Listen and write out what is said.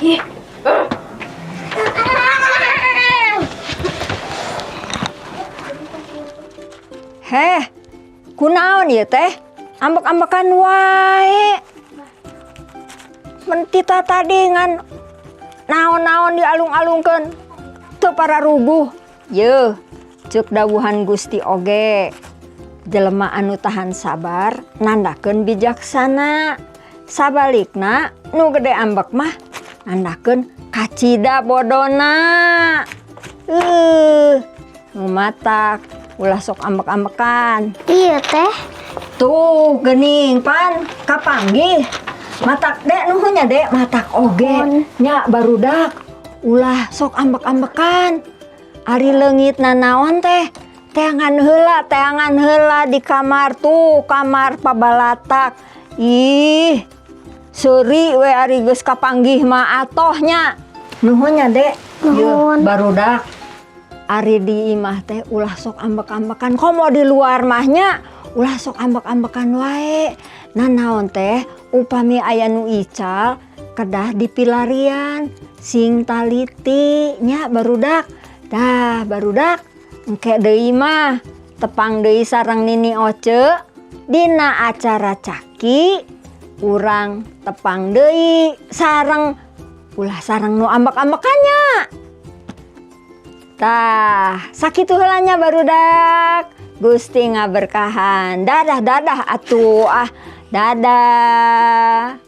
Ih. Heh, kunaon ieu teh? Ambek-ambekan wae. Men tita tadi ngan naon-naon dialung-alungkeun teu pararuguh. Yeuh, ceuk dawuhan Gusti oge. Jelema anu tahan sabar nandakeun bijaksana. Sabalikna nu gede ambek mah nandakeun kacida bodona. Nu matak ulah sok ambek-ambekan. Iya, Teh. Tuh, gening pan kapanggih. Matak, Dek, nuhun nya, Dek, matak oge nya, barudak, ulah sok ambek-ambekan. Ari leungit nanaon teh? Teangan heula, teangan heula di kamar tuh, kamar pabalatak. Ih, seuri we ari geus kapanggih mah atoh nya. Nuhun nya, Dek. Nuhun. Yeuh, barudak. Ari di imah teh ulah sok ambek-ambekan. Komo di luar mah nya ulah sok ambek-ambekan wae. Nah, naon teh upami aya nu ical kedah dipilarian sing taliti nya, barudak. Dah, barudak, engke deui mah tepang deui sareng Nini Oce dina acara caki. Urang tepang deui sareng ulah sareng nu ambek-ambekan nya. Tah, sakitu heula nya, barudak. Gusti ngaberkahan. Dadah, dadah atuh ah. Dadah.